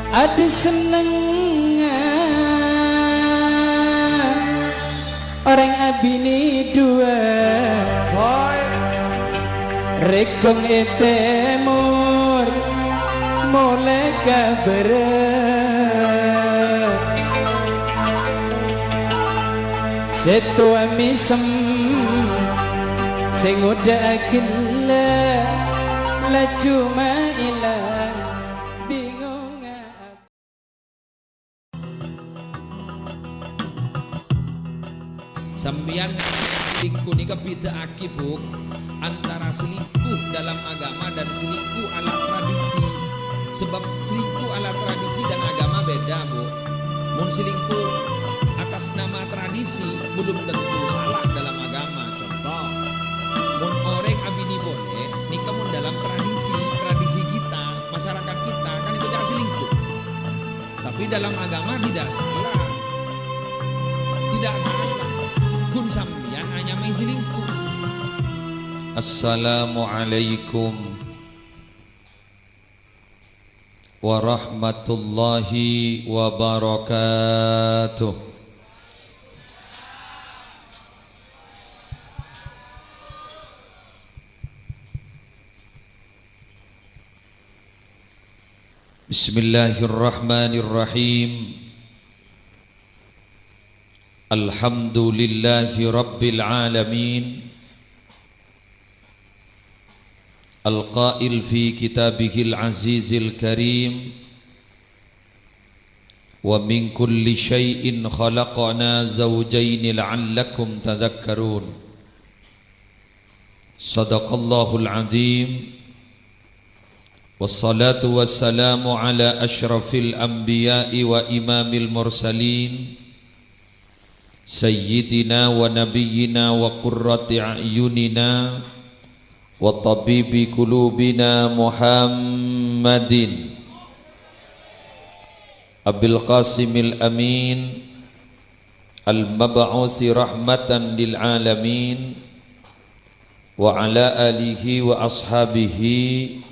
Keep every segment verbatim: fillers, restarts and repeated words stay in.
Adhu sennengnga orèng abinè duwâ'. Hoi. Rèkong è tèmor molè ka bârâ'. Sè towa mèsem, sè ngodâ'â ghellâ', laju maèlang bingongnga. Sampèyan ngartè selingkuh nèka bhidhâ'aghi, Bu, antara selingkuh dalam agama dan selingkuh ala tradisi. Sebab selingkuh ala tradisi dan agama beda, Bu. Mon selingkuh atas nama tradisi belum tentu salah dalam agama. Contoh, mon orèng abinè polè, nèka mon dalam tradisi, tradisi kita, masyarakat kita, kan itu ca' selingkuh. Tapi dalam agama tidak salah. Tidak salah. Ghun sampèyan anyamaè selingkuh. Assalamualaikum warahmatullahi wabarakatuh. Bismillahirrahmanirrahim. Alhamdulillahi rabbil alamin. Al-qail fi kitabihil azizil karim, "Wa min kulli syai'in khalaqna zawjaini la'allakum tadzakkarun." Sadaqallahul azim. Wassalatu wassalamu ala asyrafil anbiya'i wa imamil mursalin, sayyidina wa nabiyyina wa qurrati a'yunina wa tabibi qulubina Muhammadin Abil Qasimil Amin, al-mab'usi rahmatan lil alamin, wa ala alihi wa ashabihi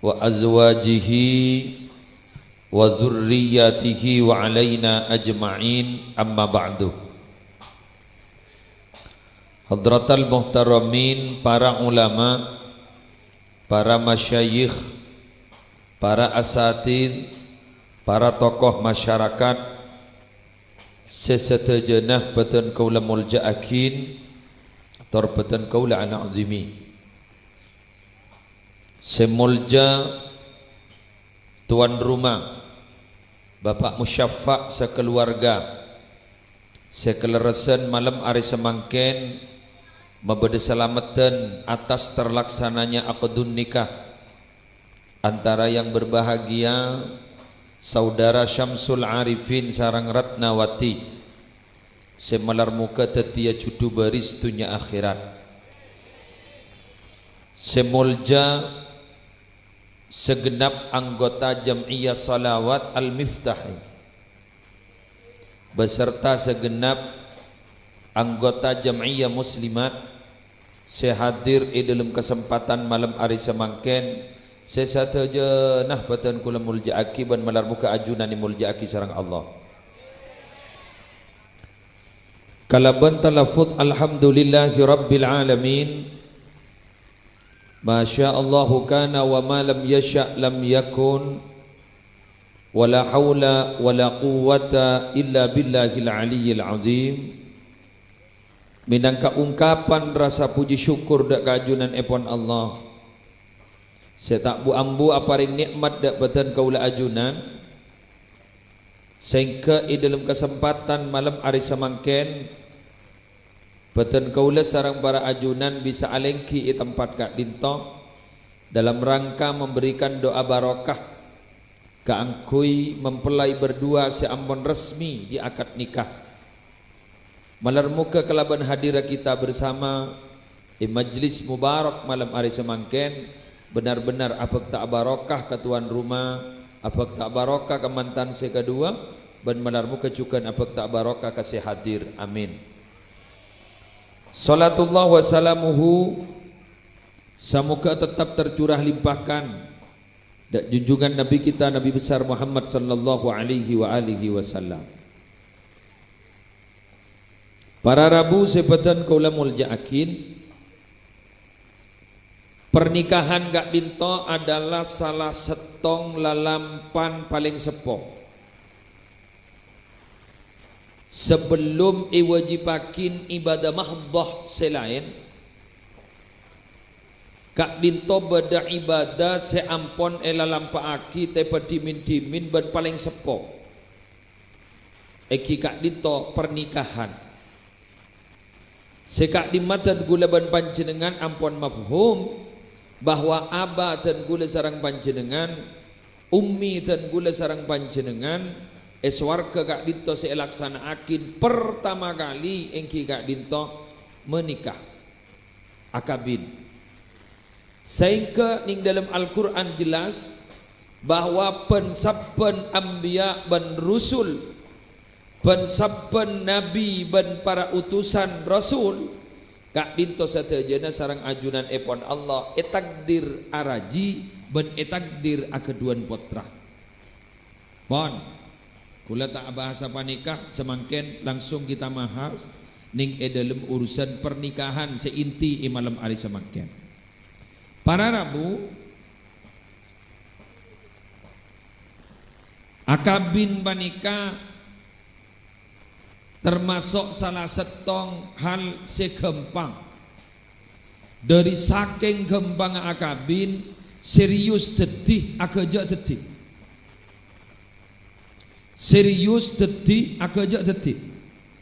wa azwajihi wa dzurriyyatihi wa alaina ajma'in, amma ba'du. Hadratal muhtaramin, para ulama, para masyayikh, para asatidz, para tokoh masyarakat, sè sadhâjâna bhâdhân kaulâ molja'aghi, tor bhâdhân kaulâ ana'zimi. Sè molja tuan rumah, Bapak Musyaffa' sakaluwarga, sè kalerressan malem arè samangkèn mabâdâ salameddhân atas terlaksananya akdun nikah antara yang berbahagia Saudara Syamsul Arifin sareng Ratnawati, sè malar moghâ dhâddhiyâ judhu bâris dhunnya akhèrat. Sè molja segenap anggota Jam'iyah Shalawat Al-Miftah, beserta segenap anggota Jam'iyah Muslimat sè hadir è dâlem kasempadhân malem arè samangkèn, sè sadhâjâna bhâdhân kaulâ molja'aghi bân malar moghâ ajunan èmolja'aghi sareng Allah. Kalabân talaffuz, "Alhamdulillahirabbil alamin. Masya Allahu kana wa ma lam yasya' lam yakun. Wa la haula wa la quwwata illa billahil aliyyil azim." Mènangka ungkapan rasa puji syukur dâ' ka ajunanèpon Allah, sè ta' bu-ambu aparèng nè'mat dâ' bhâdhân kaulâ ajunan, sèngghâ è dâlem kasempadhân malem arè samangkèn, bhâdhân kaulâ sareng para ajunan bisa alèngghi è tempat ka'dinto dalam rangka memberikan doa barokah kaangghuy mempelai berdua sè ampon resmi diakad nikah. Malar moghâ kalabân hadirra kita bersama è majlis mubarak malem arè samangkèn, benar-benar abhâkta barokah ka tuan rumah, abhâkta barokah ka mantan sè kaduwâ, bân malar moghâ jhughân abhâkta barokah ka sè hadir. Amin. Shalatullah wa salamuhu, samoghâ tetap tercurah limpahkan Dâ' junjungan Nabi kita, Nabi besar Muhammad sallallahu alaihi wa alihi wasallam. Para rabu sè bâdhân kaulâ molja'aghi, pernikahan ka'dinto adalah sala sèttong lalampan palèng seppo. Sabellun èwâjibhâghi ibâdâ mahdhah sè laèn, ka'dinto bâdâ ibâdâ sè ampon èlalampa'aghi teppa dhimèn-dhimèn bân palèng seppo, èngghi ka'dinto pernikahan. Sè ka'dimma dhân kaulâ bân panjhennengngan ampon mafhum bahwa aba dhân kaulâ sareng panjhennengngan, ummi dhân kaulâ sareng panjhennengngan, è sowarghâ ka'dinto sè èlaksana'aghi pertama kali èngghi ka'dinto menikah, akabin. Saèngghâ nèng dâlem Al-Qur'an jelas bahwa bân-sabbhân anbiya bân rusul, bân-sabbhân nabi bân para utusan rasul, ka'dinto sadhâjâna sareng ajunanèpon Allah ètakdir arajhi bân ètakdir aghâdhuwân pottra. Pon, kaulâ ta' abahasa panèka samangkèn, langsung kita bahas nèng è dâlem urusan pernikahan sè inti è malem arè samangkèn. Para rabu, akabin panèka tamaso' sala sèttong hal sè ghâmpang. Dâri sakèng ghâmpangnga akabin, serius dhâddhi, aghâjâ' dhâddhi. Serius dhâddhi, aghâjâ' dhâddhi.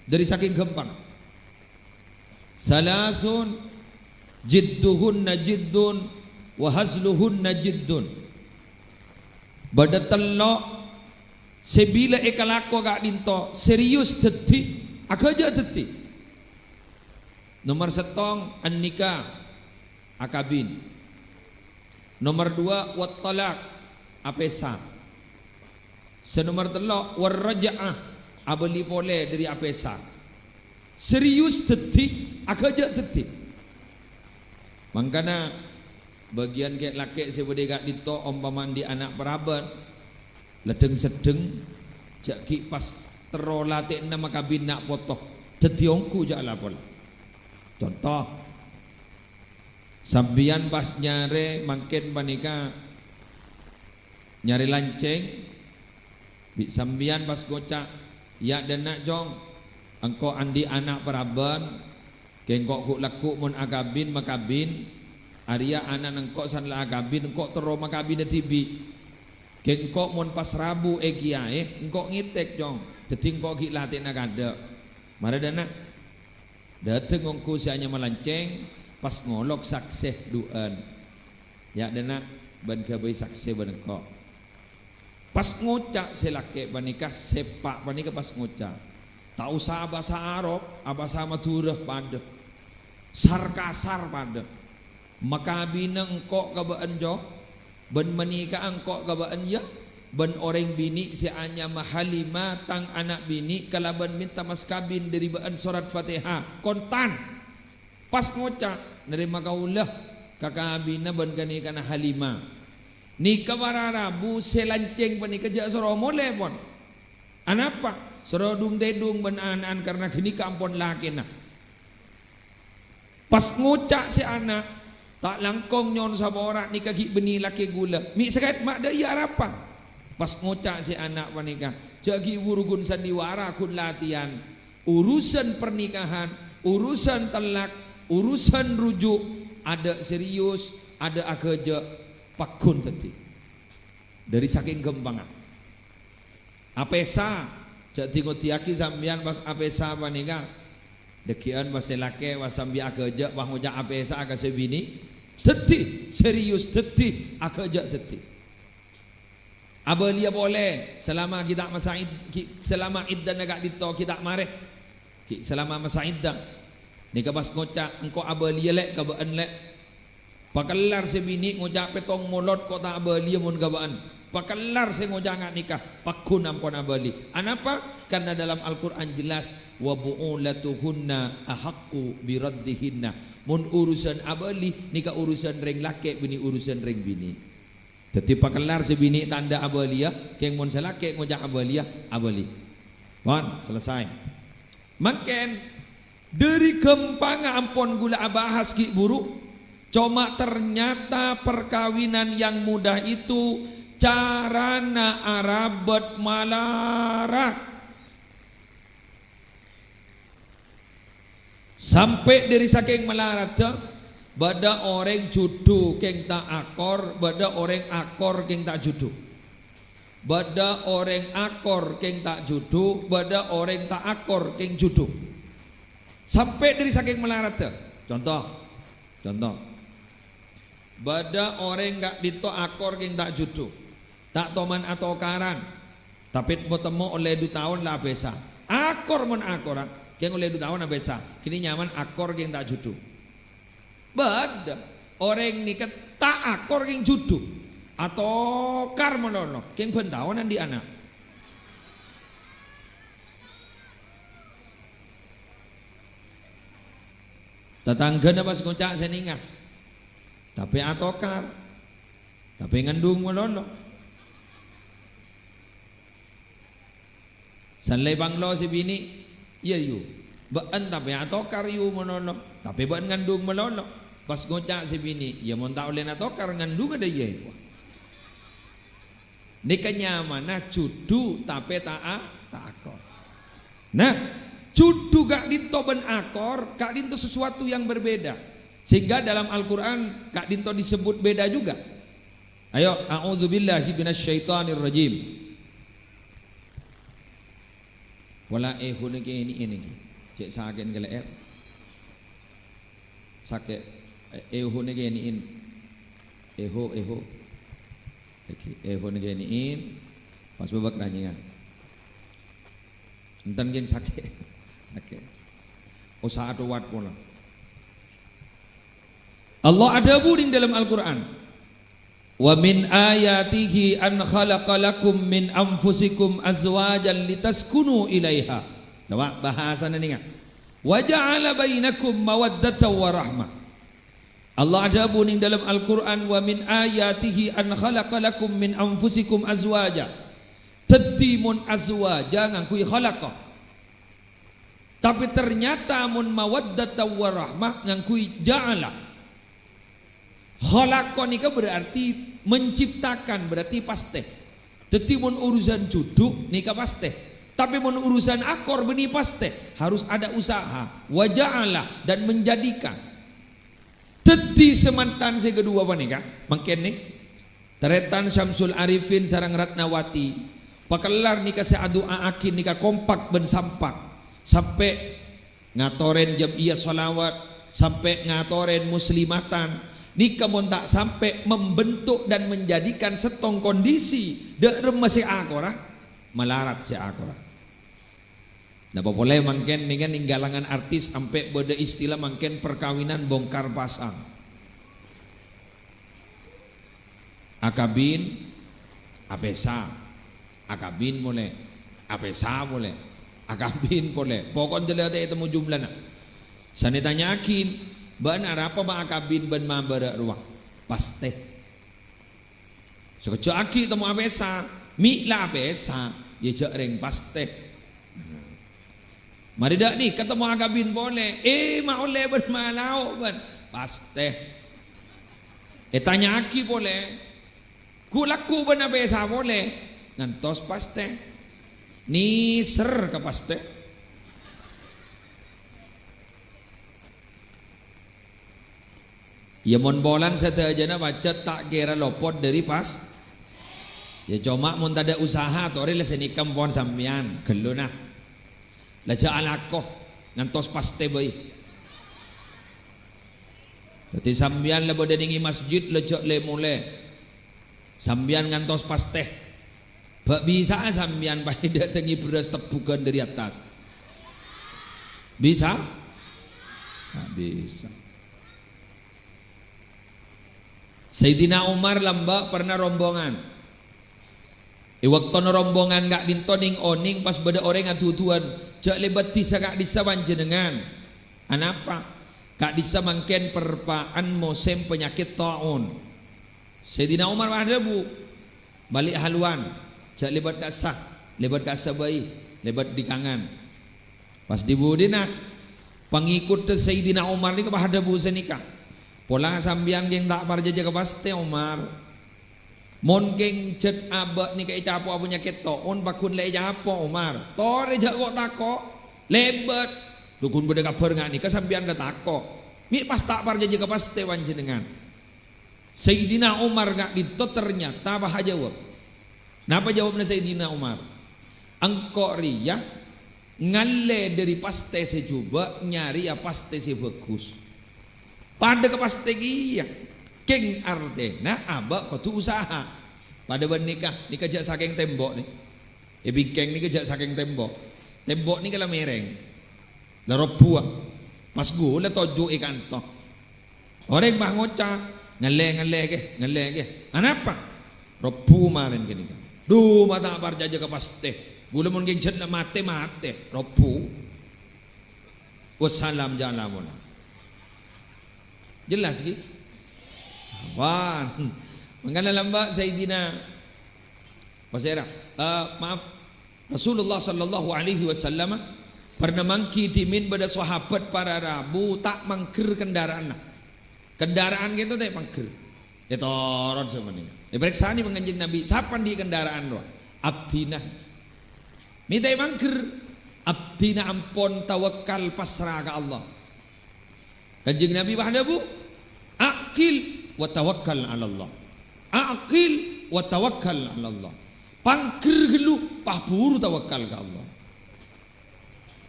Dâri sakèng ghâmpang. Salasun jidduhunna jiddun wa hazluhunna jiddun. Bâdâ tello' sè bilâ èkalako ka'dinto serius dhâddhi, aghâjâ' dhâddhi. Nomer sèttong, an-nikah, akabin. Nomer duwâ', wat-talaq, apèsa. Sè nomer tello', war-raj'ah, abâli polè dâri apèsa. Serius dhâddhi, aghâjâ' dhâddhi. Mangkana, bâgiyân kè'-lakè' sè bâdâ è ka'dinto, ompama andi' ana' paraban, la dhâng-seddhâng, jhâ' ghi' pas terro latèna makabin na' poto, dhâddhi ongghu jhâ' la pola. Conto, sampèyan pas nyarè mangkèn panèka, nyarè lancèng, bi' sampèyan pas ngoca', "Ya' dâ' enna', Cong, engko' andi' ana' paraban, kèng engko' ghu'-lagghu' mon akabin, makabin, arèya ana'na engko' san la akabin, engko' terro makabina dhibi'. Kèng engko' mon pas rabu è kèyaè, engko' ngètèk, Cong, dhâddhi engko' ghi' latèna kaadâ'. Marè dâ' enna'." Dâteng ongghu sè anyama lancèng, pas ngolok saksè du'ân. Ya' dâ' enna', bân ghâbây saksè bân engko'. Pas ngoca' sè lakè' panèka, sè eppa' panèka pas ngoca'. Ta' osa abhâsa Arab, abhâsa Madhurâ padâ. Sar-kasar padâ. Makabina engko' ka bâ'ân, Cong, bân manèka'a engko' ka bâ'ân, yâ, bân orèng binè' sè anyama Halimah, tang ana' binè', kalabân mènta mas kabin dâri bâ'ân sorat Fatèha, kontan. Pas ngoca', narèma kaulâ kakabinna bân kanèkana Halimah. Nèka para rabu sè lancèng panèka jhâ' soro molè, pon. Anapa? Soro dung-tèdung bân ana'an karna ghânèka ampon lakèna. Pas ngoca' sè ana', "Ta' langkong nyo'on sapora, nèka ghi' bânnè lakè' ghulâ. Mè' sakèt ma' dâ' iyâ arapa?" Pas ngoca' sè ana' panèka, "Jhâ' ghi' buru ghun sandiwara, ghun latèyan. Urusan pernikahan, urusan tellak, urusan rujuk, adâ' serius, adâ' aghâjâ', pagghun dhâddhi." Dâri sakèng ghâmpangnga. Apèsa, jhâ' dhi-ngodhiyaghi sampèyan pas apèsa panèka. Dhâggi'ân pas sè lakè', pas sambi aghâjâ', pas ngoca' apèsa ka sè binè'. Dhâddhi, serius dhâddhi, aghâjâ' dhâddhi. Abâliyâ polè, salama ghi' ta' masa id-, ghi', salama iddana ka'dinto ghi' ta' marè. Ghi' salama masa idda. Nèka pas ngoca', "Engko' abâliyâ, Lè', ka bâ'ân, Lè'." Pakellar sè binè' ngoca' pèttong molot, "Ko' ta' abâliyâ mon ka bâ'ân." Pakellar sè ngoca' nga' nèka, pagghun ampon abâli. Anapa? Karna dâlem Al-Qur'an jelas, "Wa bu'ulatuhunna ahaqqu biraddihinna." Mon urusan abâli, nèka urusan rèng lakè', bânnè urusan rèng binè'. Dhâddhi pakellar sè binè' tandhâ abâliyâ, kèng mon sè lakè' ngoca' abâliyâ, abâli. Pon, selesai. Mangkèn, dhâri ghâmpangnga ampon ghulâ abahas ghi' bhuru, coma ternyata perkawinan yang mudah itu carana arabât malarat. Sampè' dhâri sakèng malaradhâ, bâdâ orèng jhudhu kèng ta' akor, bâdâ orèng akor kèng ta' jhudhu. Bâdâ orèng akor kèng ta' jhudhu, bâdâ orèng ta' akor kèng jhudhu. Sampè' dhâri sakèng malaradhâ. Conto, conto. Bâdâ orèng ka'dinto akor kèng ta' jhudhu. Ta' toman atokaran. Tapè temmo-temmo ollè du taon la apèsa. Akor mon akora, kèng ollè du taon apèsa. Kènè' nyamana akor kèng ta' jhudhu. Bâdâ orèng nèka ta' akor kèng jhudhu. Atokar malolo, kèng bân taon andi' ana'. Tatangghâna pas ngoca' sè nènga, tapè atokar, tapè ngandung malolo. Sanlè panglo sè binè', "Iyâ, yu, bâ'ân tapè atokar, yu, malolo, tapè bâ'ân ngandung malolo." Pas ngoca' sè binè', "Iyâ, mon ta' ollè natokar, ngandungnga dâ' iyâ, yu." Nèka nyamana jhudhu tapè ta' a-, ta' akor. Nah, jhudhu ka'dinto bân akor, ka'dinto sesuatu yang berbeda. Sehingga dalam Al-Qur'an ka'dinto disebut beda juga. Ayo, a'udzubillahi minasyaitonirrajim. Pola èhona kènè'è nèka. Cè' sakè'na kalè'èr. Sakè', eh, èhona kènè'è. Èho, èho. Èhona kènè'è. Pas bâbâ ranyèngan. Enten kèng sakè'. Sakè'. Osa atowat pola. Allah adhâbu neng dâlem Al-Qur'an, "Wa min ayatihi an khalaqa lakum min anfusikum azwajan litaskunu ilaiha." Coba bahasana nènga. "Wa ja'ala bainakum mawaddatan wa rahmah." Allah adhâbu neng dâlem Al-Qur'an, "Wa min ayatihi an khalaqa lakum min anfusikum azwaja." Dhâddhi mon azwaja ngangghuy khalaqa. Tapè ternyata mon mawaddatan wa rahmah ngangghuy ja'ala. Khalaqa nèka berarti menciptakan, berarti pastè. Dhâddhi mon urusan jhudhu nèka pastè. Tapè mon urusan akor bânnè pastè, harus ada usaha. Wa ja'ala, dan menjadikan. Dhâddhi samantan sè kaduwâ panèka, mangkèn nè, tarètan Syamsul Arifin sareng Ratnawati, pakellar nèka sè adu'a'aghi nèka kompak bân sampak, sampè' ngatorè jam'iyah shalawat, sampè' ngatorè muslimatan, nèka mon ta' sampè' membentuk dan menjadikan sèttong kondisi dâ' remma sè akora, malarat sè akora. Napa polè mangkèn nèngghâ nèng ghâllangan artis sampè' bâdâ istilah mangkèn perkawinan bongkar pasang. Akabin, apèsa. Akabin polè, apèsa polè. Akabin polè. Pokok dâlâ ta' ètemmo jumlana. Sanè tanya'aghi, "Bâ'na arapa ma' akabin bân ma' bârâ' rowa?" "Pastè." Sakejjhâ' aghi' temmo apèsa, mè' la apèsa, iyâ jhâ' rèng pastè. Marè dâ' nèka temmo akabin polè, "Eh, ma' ollè bân ma' lao' bân?" "Pastè." Ètanya'aghi polè, "Ghu' lagghu' bân apèsa polè?" "Ngantos pastè." Nèser ka pastè. Iyâ, mon polana sadhâjâna pajhât ta' kèra lopot dâri pas-, iyâ, coma mon tadâ' usaha, torè la sè nèka empon sampèyan, ghâllu, nah. La jhâ' alako, ngantos pastè bhâi. Dhâddhi sampèyan la bâdâ nèng è masjid, la jhâ' lè-molè. Sampèyan ngantos pastè. Bâ' bisa'a sampèyan paèdâtengngè bherrâs tebbhughân dâri attas? Bisa? Ta' bisa. Sayyidina Umar lambâ' pernah rombongan. È bâktona rombongan ka'dinto nèng-onèng pas bâdâ orèng adhuduwân, "Jhâ' lèbât dhisa ka'dhissa' panjhennengngan." "Anapa?" "Ka'dhissa' mangkèn perpa'an mosèm panyakèt ta'un." Sayyidina Umar pas adhâbu, "Bâli' haluwan, jhâ' lèbât ka'issa', lèbât ka'issa' bhâi, lèbât dhikangan." Pas dhi-budhina pangèkoddhâ Sayyidina Umar nèka pas adhâbu sanèka, "Pola sampèyan kèng ta' parcajâ ka pastè, Umar. Mon kèng jhât abâ' nèka ècapo'a panyakèt to'on, pagghun la ècapo', Umar. Torè jhâ' ko'-tako', lèbât. Lho, ghun bâdâ kabhâr nga' nèka sampèyan la tako'. Mè' pas ta' parcajâ ka pastè panjhennengngan." Sayyidina Umar ka'dinto ternyata pas ajâwâb. Napa jâwâbbhâ Sayyidina Umar? "Engko' rèya ngallè dhâri pastè sè jhubâ', nyarèya pastè sè bhâghus. Padâ ka pastè kèya, kèng artèna abâ' kodhu usaha. Padâ bân nèka, nèka jhâ' sakèng tèmbok nè. È bingkèng nèka jhâ' sakèng tèmbok. Tèmbok nèka la mèrèng, la robbhuwâ. Pas ghulâ toju' è kanto." Orèng pas ngoca', "Ngallè, ngallè, ghi, ngallè, ghi." "Anapa?" "Robbhu marèn ghânèka. Dhu, ma' ta' parcajâ ka pastè. Ghulâ mon kèng jhât la matè, matè. Robbhu. Wassalam, jhâ' la molaè." Jelas, ghi? Apan? Mangkana lambâ' Sayyidina, pasèra? Eh, maaf. Rasulullah sallallahu alaihi wasallam pernah mangghi dhimèn bâdâ sahabat para rabu ta' mangghâr kendaraanna. Kendaraan ghâpanèko ta' mangghâr. Ètoron sapanèka. Èparèksanè bân Kanjeng Nabi, "Sapa andi' kendaraan rowa?" "Abdhina." "Mè' ta' mangghâr?" "Abdhina ampon tawakkal pasra ka Allah." Kanjeng Nabi pas adhâbu, "Aqil wa tawakkal 'alallah. Aqil wa tawakkal 'alallah." Pangghâr ghâllu, pas buru tawakkal ka Allah.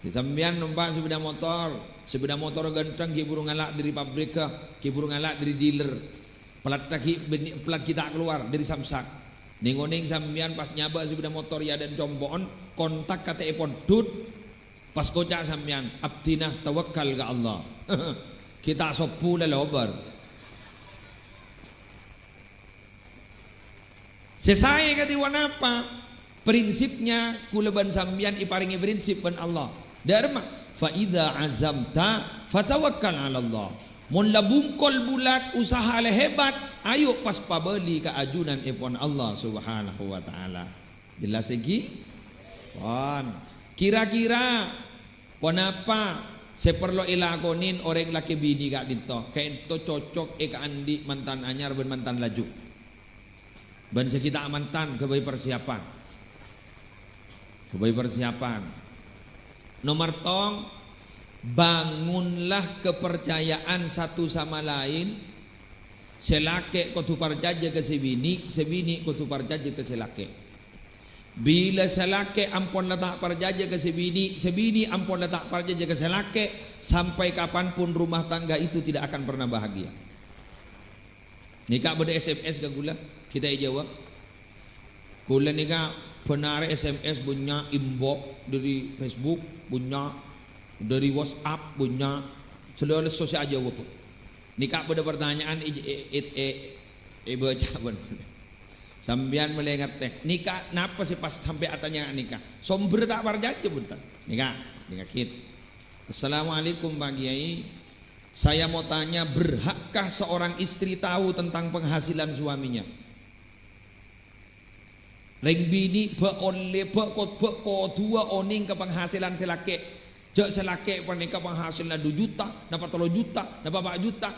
Dhi sampèyan nompa' sepeda motor, sepeda motor ghântheng ghi' buru ngala' dhâri pabrikka, ghi' buru ngala' dhâri dealer. Plat ghi' bânnè, plat ghi' ta' kalowar dhâri samsak. Nèng-onèng sampèyan pas nyabâ' sepeda motor è adâ'na compo'en, kontak katè'è pondhut, pas koca' sampèyan, "Abdhina tawakkal ka Allah." Ghi' ta' sobbhu la lobâr. Sè saè kadhi ponapa? Prinsipnya, ghulâ bân sampèyan èparèngè prinsip bân Allah. Dâ'remma, "Fa idza azamta fatawakkal 'alallah." Mon la bungkol bulât, usaha la hebat, ayo pas pabâli ka ajunanèpon Allah Subhanahu wa Ta'ala. Jelas ghi? Pon. Kira-kira ponapa sè parlo èlakonè orèng lakè binè ka'dinto? Ka'dinto cocok èkaandi' mantan anyar bân mantan laju. Bân sè ghi' ta' mantan, ghâbây parsiapan. Ghâbây parsiapan. Nomer tong, bangunlah kepercayaan satu sama lain. Sè lakè' kodhu parcajâ ka sè binè', sè binè' kodhu parcajâ ka sè lakè'. Bilâ sè lakè' ampon la ta' parcajâ ka sè binè', sè binè' ampon la ta' parcajâ ka sè lakè', sampai kapanpun rumah tangga itu tidak akan pernah bahagia. Nèka bâdâ S M S ka ghulâ, ghi' ta' èjâwâb. Ghulâ nèka bân arè S M S bânnya', inbox dhâri Facebook bânnya', dhâri WhatsApp bânnya', sè lè-, lesso sè ajâwâb. Nèka bâdâ partanyaan è, è, è, è, èbâca bân. Sampèyan molaè ngartè. Nèka napa sè pas sampè' atanya nèka? Sombherra ta' parcajâ, bhunten. Nèka, nèka ghi. "Assalamualaikum, Pak Kiai. Saya mau tanya, berhakkah seorang istri tahu tentang penghasilan suaminya?" Rèng binè' bâ' ollè, bâ' ko-, bâ' kodhuwâ onèng ka panghasilan sè lakè'. Jhâ' sè lakè' panèka panghasilanna du juta, napa tello juta, napa pa' juta.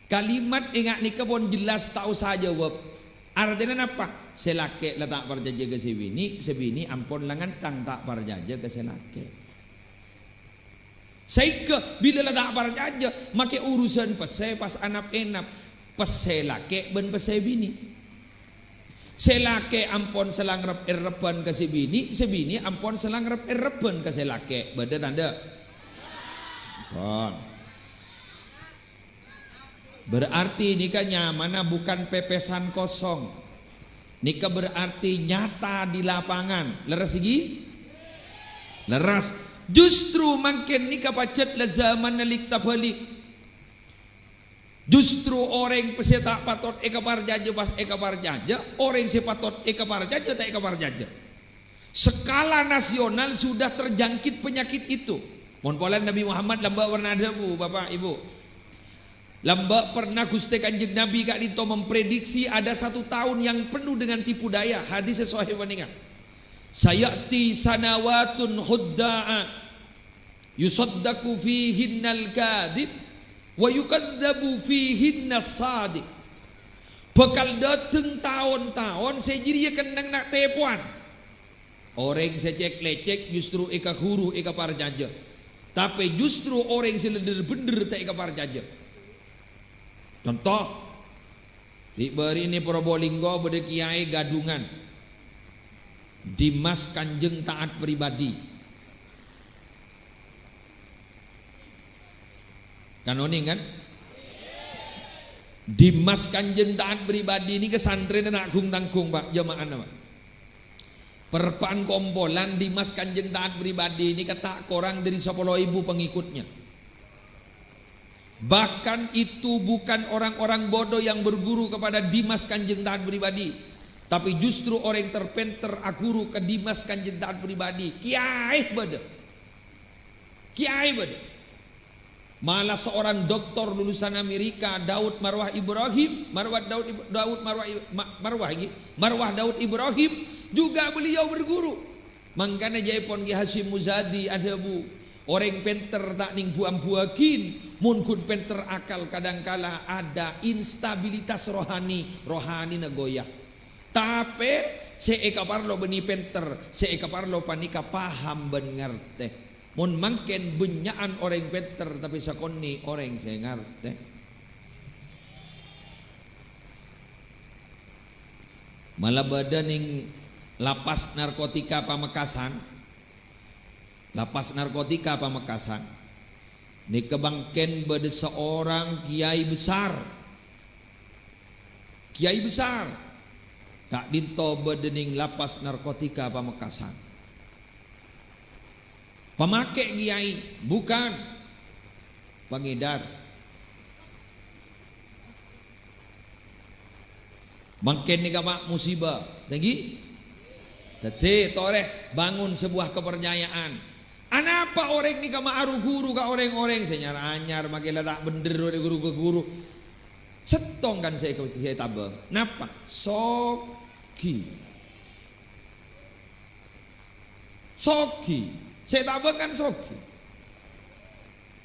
Kalimat ènga' nèka pon jelas ta' osa jâwâb. Artèna napa? Sè lakè' la ta' parcajâ ka sè binè', sè binè' ampon la ngantang ta' parcajâ ka sè lakè'. Saèngghâ bilâ la ta' parcajâ, makè urusan pèssè pas anap-ènap, pèssè lakè' bân pèssè binè'. Sè lakè' ampon sè la ngrep-èrebbhân ka sè binè', sè binè' ampon sè la ngrep-èrebbhân ka sè lakè'. Bâdâ ta' bâdâ? Ampon. Berarti nèka nyamana bukan pepesan kosong. Nèka berarti nyata di lapangan. Lerres ghi? Lerres. Justru mangkèn nèka pajhât la zamanna lik-tabâlik. Justru orèng sè ta' patot èkaparcajâ pas èkaparcajâ, orèng sè patot èkaparcajâ ta' èkaparcajâ. Skala nasional sudah terjangkit penyakit itu. Mon polana Nabi Muhammad lambâ' bârna adhâbu, Bapak, Ibu. Lambâ' pernah Ghustè Kanjeng Nabi ka'dinto memprediksi ada satu tahun yang penuh dengan tipu daya. Hadis sè sahih panèka. "Saya'ti sanawatun khudda'a, yusaddaqu fihinnal kadhib, wa yukadzdzabu fihinnas shadiq." Bhâkal dâteng taon-taon sè jârèya kennengnga tèpowan. Orèng sè cèk-lècèk justru èkaghuru èkaparcajâ. Tapè justru orèng sè lèndher-bhendher ta' èkaparcajâ. Conto, ri'-bâri'na Probolinggo bâdâ kèyaè ghâdhungan. Dimas Kanjeng Taat Pribadi. Kan onèng, kan? Dimas Kanjeng Taat Pribadi nèka santrèna ta' ghung-tangghung, Pak, jhâma'ana, Pak. Perpa'an kompolan Dimas Kanjeng Taat Pribadi nèka ta' korang dâri sapolo èbu pengikutnya. Bahkan itu bukan orang-orang bodoh yang berguru kepada Dimas Kanjeng Taat Pribadi, tapi justru orèng terpènter aghuru ka Dimas Kanjeng Taat Pribadi. Kèyaè bâdâ. Kèyaè bâdâ. Malah seorang doktor lulusan Amerika, Daud Marwah Ibrahim, Marwah Daud Ib-, Daud Marwah Ib-, Ma-, Marwah iki, Marwah Daud Ibrahim, juga beliau berguru. Mangkana jâèpon Ki Hasyim Muzadi adhâbu, "Orèng pènter ta' nèng bu-ambuwâghin, mon ghun pènter akal kadhâng kala ada instabilitas rohani, rohanina goyah." Tapè sè èkaparlo bânnè pènter, sè èkaparlo panèka paham bân ngartè. Mon mangkèn bânnya'an orèng pènter, tapè sakonè' orèng sè ngartè. Mala bâdâ nèng lapas narkotika Pamekasan, lapas narkotika Pamekasan, nèka mangkèn bâdâ seorang kiai besar. Kiai besar. Ka'dinto bâdâ nèng lapas narkotika Pamekasan. Pamakè kiai, bukan. Pangèdar. Mangkèn nèka, Pak, musibah. Tèngghi. Dhâddhi, torè bangun sebuah kepercayaan. Anapa orèng nèka ma' aru-ghuru ka orèng-orèng sè nyar-anyar, makè la ta' bhendher orèng ghuru ka ghuru? Sèttong kan sè, sè ètabâng. Napa? Soghi. Soghi. Sè ètabâng kan soghi.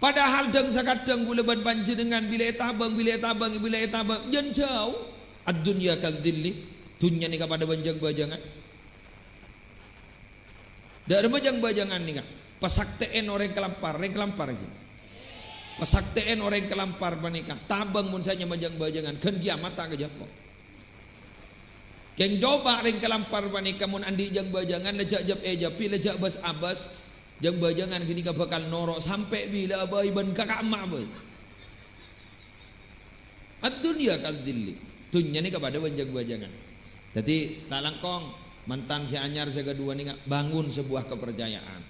Padahal dhâng-sakadhâng kaulâ bân panjhennengngan bilâ ètabâng, bilâ ètabâng, bilâ ètabâng, jân jhâu. Ad-dunya kadzilli. Dhunnya nèka padâ bân jâng-bâjângan. Dhâ' remma jâng-bâjângan nèka. Pasaktè'èn orèng kalampar, rèng kalampar ghi. Pasaktè'èn orèng kalampar panèka. Tabâng mon sè nyama jâng-bâjângan, ghân kiamat ta' kajhâpo. Kèng coba rèng kalampar panèka mon andi' jâng-bâjângan, la jhâ' jhâp-èjhâpi, la jhâ' bâs-abâs. Jâng-bâjângan ghânèka bhâkal noro' sampè' bilâ bhâi bân ka ka'emma bhâi. Ad-dunya kadzilli. Dhunnya nèka padâ bân jâng-bâjângan. Dhâddhi, ta' langkong, mantan sè anyar sè kaduwâ nèka bangun sebuah kepercayaan.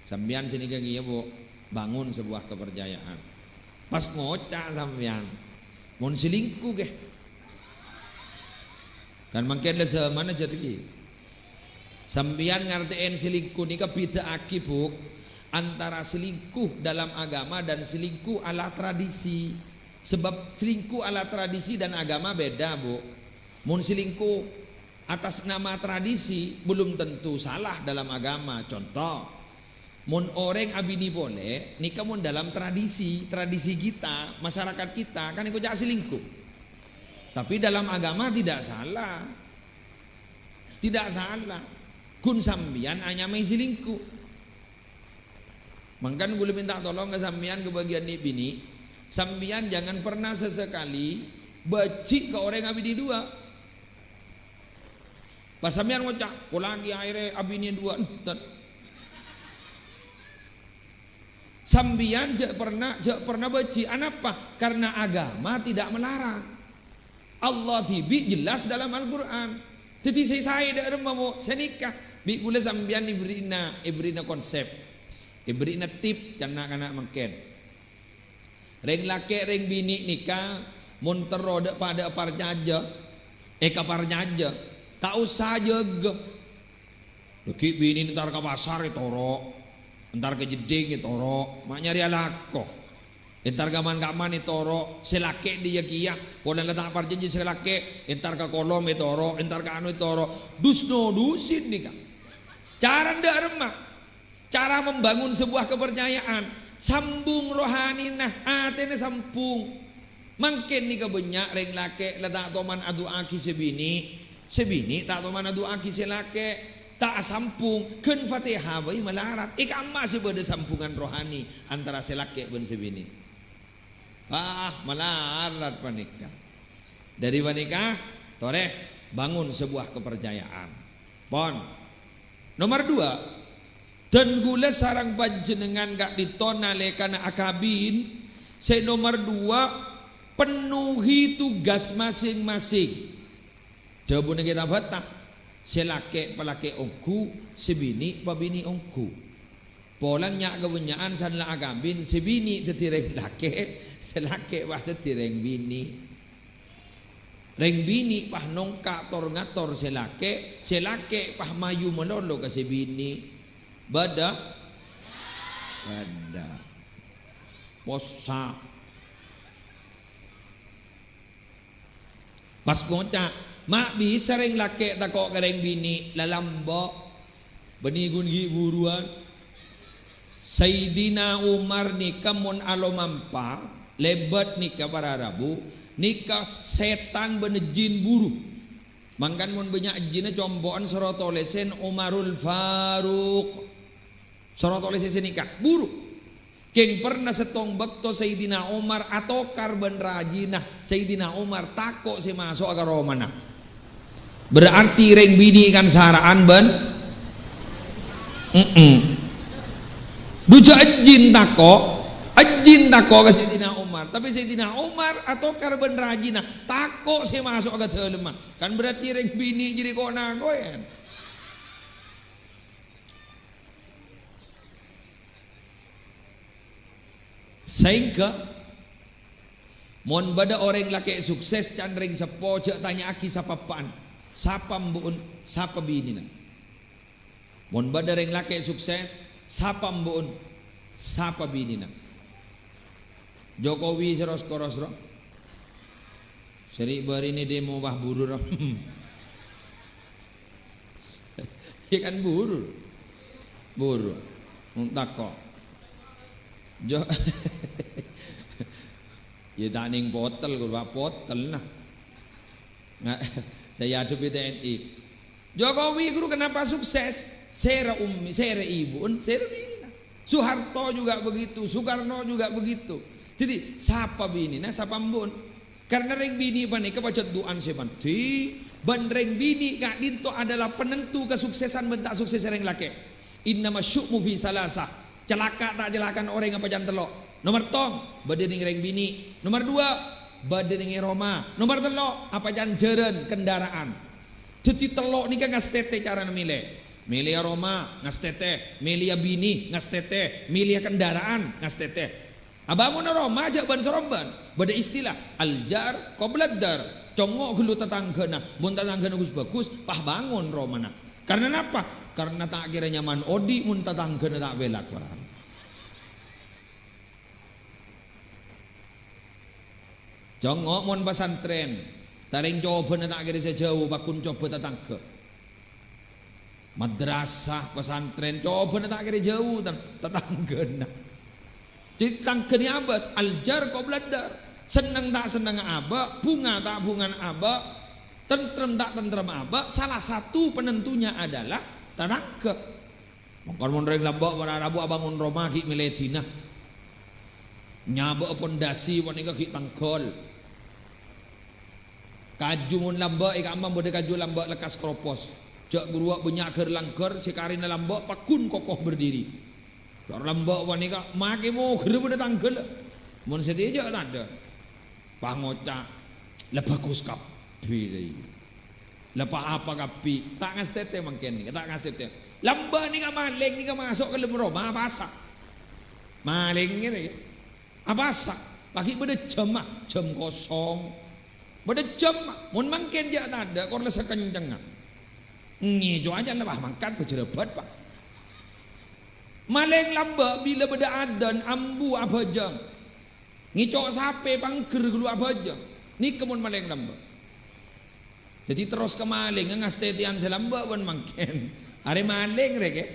Sampèyan sè nèka kèya, Bu, bangun sebuah kepercayaan. Pas ngoca' sampèyan, mon selingkuh, ghi. Kan mangkèn la zamanna jhât ghi. Sampèyan ngartè'èn selingkuh nèka bhidhâ'aghi, Bu, antara selingkuh dalam agama dan selingkuh ala tradisi. Sebab selingkuh ala tradisi dan agama beda, Bu. Mon selingkuh atas nama tradisi belum tentu salah dalam agama. Contoh, mon orèng abinè polè, nèka mon dalam tradisi, tradisi kita, masyarakat kita, kan èkoca' selingkuh. Tapi dalam agama tidak salah. Tidak salah. Ghun sampèyan anyamaè selingkuh. Mangkana kaulâ mènta tolong ka sampèyan, ka bâgiyân nè'-binè'. Sampèyan jangan pernah sesekali bâji' ka orèng abinè duwâ'. Pas sampèyan ngoca', "Polana kèya aèrè abinè duwâ'," enten. Sampèyan jhâ' pernah, jhâ' pernah bâji'. Anapa? Karena agama tidak melarang. Allah dhibi' jelas dalam Al-Qur'an. Dhâddhi sè saè dhâ' remma, Bu, sanèka. Bi' kaulâ sampèyan èberri'na, èberri'na konsep. Èberri'na tip, can na'-kana' mangkèn. Rèng lakè', rèng binè' nèka mon terro dhâ'-padhâ'â parcajâ, èkaparcajâ, ta' osa jâgâ. Dhâggi' binè' entar ka pasar ètoro', entar ka jeddhing ètoro', ma' nyarè alako. Entar ka man-kamman ètoro', sè lakè' dâ' iyâ kèya, polana ta' parjhânjhi sè lakè', entar ka kolom ètoro', entar ka anu ètoro', dus-nodusin nèka. Cara dâ' remma, cara membangun sebuah kepercayaan, sambung rohanina, atèna sambung. Mangkèn nèka bânnya' rèng lakè' la ta' toman adu'aaghi sè binè', sè binè' ta' toman adu'aaghi sè lakè', ta' asambung, ghân Fatihah bhâi malarat. È ka'emma sè bâdâ sambungan rohani antara sè lakè' bân sè binè'? Ah, malarat panèka. Dâri panèka, torè bangun sebuah kepercayaan. Pon. Nomor dua, dân kaulâ sareng panjhennengngan ka'dinto nalèkana akabin, sè nomor dua, penuhi tugas masing-masing. Dhâbuna kètab bhâta, sè lakè' palakè' ongghu, sè binè' pabinè' ongghu. Polana nya' kabânnya'an san la akabin, sè binè' dhâddhi rèng lakè', sè lakè' pas dhâddhi rèng binè'. Rèng binè' pas nongka' tor-ngator sè lakè', sè lakè' pas mayu malolo ka sè binè'. Bâdâ? Bâdâ. Possa'. Pas ngoca', "Ma' bisa rèng lakè' tako' ka rèng binè', la lambâ', bânnè ghun ghi' buruwân." Sayyidina Umar nèka mon alomampa, lèbât nèka para rabu, nèka sètan bân jin buru. Mangkana mon bânnya' jinna compo'an soro tolèsèn Umarul Faruq. Soro tolèsè sè nèka, buru. Kèng pernah sèttong bâkto Sayyidina Umar atokar bân rajina. Sayyidina Umar tako' sè maso'a ka romana. Berarti rèng binè' kan sara'an bân, mm-mm. Dujâ ajin tako', ajin tako' ka Sayyidina Umar. Tapè Sayyidina Umar atokar bân rajina, tako' sè maso'a ka dâlemma. Kan berarti rèng binè' jârèya ko'-nako'è, kan? Saèngghâ, mon bâdâ orèng lakè' sukses can rèng seppo, jhâ' tanya'aghi sapa eppa'na, sapa embu'na, sapa binèna. Mon bâdâ rèng lakè' sukses, sapa embu'na, sapa binèna. Jokowi sè ros-koros, ro. Sè ri'-bâri'na demo, wah, buru, ro. Iyâ kan buru. Buru. Mon tako'. Jo-, iyâ ta' nèng potel, ghuru, Pak, potel, nah. Nga-, saya hadap di T N I. Jokowi, ghuru, kenapa sukses? Sèra ummi, sèra ibu'na, sèra binèna. Soeharto juga begitu, Soekarno juga begitu. Jadi, sapa binèna, sapa embu'na? Karena rèng binè' panèka pajhât du'ana sè mandhi, bân rèng binè' ka'dinto adalah penentu kasuksesan bân ta' suksessa rèng lakè'. Innama syu'mu fi salasa. Calaka' ta' calakana orèng apa can tello'. Nomer tong, bâdâ nèng rèng binè'. Nomer dua, bâdâ nèng è roma. Nomer tello', apa can jhârân, kendaraan. Dhâddhi tello' nèka ngastètè carana mèlè. Mèlèya roma, ngastètè. Mèlèya binè, ngastètè. Mèlèya kendaraan, ngastètè. Abângona roma jhâ' bân-sarombân. Bâdâ istilah, "Al-jar qoblad dar." Congngo' ghâllu tatangghâna. Mon tatangghâna ghus-bhâghus, pas bângon romana. Karna napa? Karna ta' kèra nyaman odi' mon tatangghâna ta' pèlak, para. Congngo' mon pasantrèn, tarèng cobâna ta' kèra sè jhâu, pagghun cobâ tatangghâ. Madrasah, pasantrèn, cobâna ta' kèra jhâu, tan-, tatangghâna. Jadi, tatangghâna abâs, al-jar qoblad dar. Senneng ta' sennengnga abâ', bhunga ta' bhungana abâ', tentrem ta' tentremma abâ', salah satu penentunya adalah tatangghâ. Mangkana mon rèng lambâ' para rabu abângon roma ghi' mèlè dina. Nyabâ'â pondasi panèka ghi' tangghâl. Kaju mon lambâ' è ka'emma bâdâ kaju lambâ' lekkas kropos. Jhâ' ghâruwa bânnya' ghâr-langghâr sè karèna lambâ' pagghun kokoh berdiri. Ghâr lambâ' panèka makè mogherra bâdâ tangghâl. Mon sè diyâ jhâ' tadâ'. Pangoca', "La bhâghus kabbhi rèya. La pa-apa kabbhi." Ta' ngastètè mangkèn nèka, ta' ngastètè. Lambâ' nèka malèng nèka maso' ka dâlem roma, apasa? Malèng ngènè, yâ. Apasa? Paghi' bâdâ jhâmma, jhâm kosong. Bâdâ jhâmma. Mon mangkèn jhâ' tadâ', kor la sakencengnga. Ngèco' ajâ la, wah, mangkat bâjârâbât, Pak. Malèng lambâ' bilâ bâdâ adân, ambu abhâjâng. Ngèco' sapè pangghâr ghâllu abhâjâng. Nèka mon malèng lambâ'. Dhâddhi terros ka malèngnga ngastètèyan sè lambâ' bân mangkèn. Arè malèng rè, kè.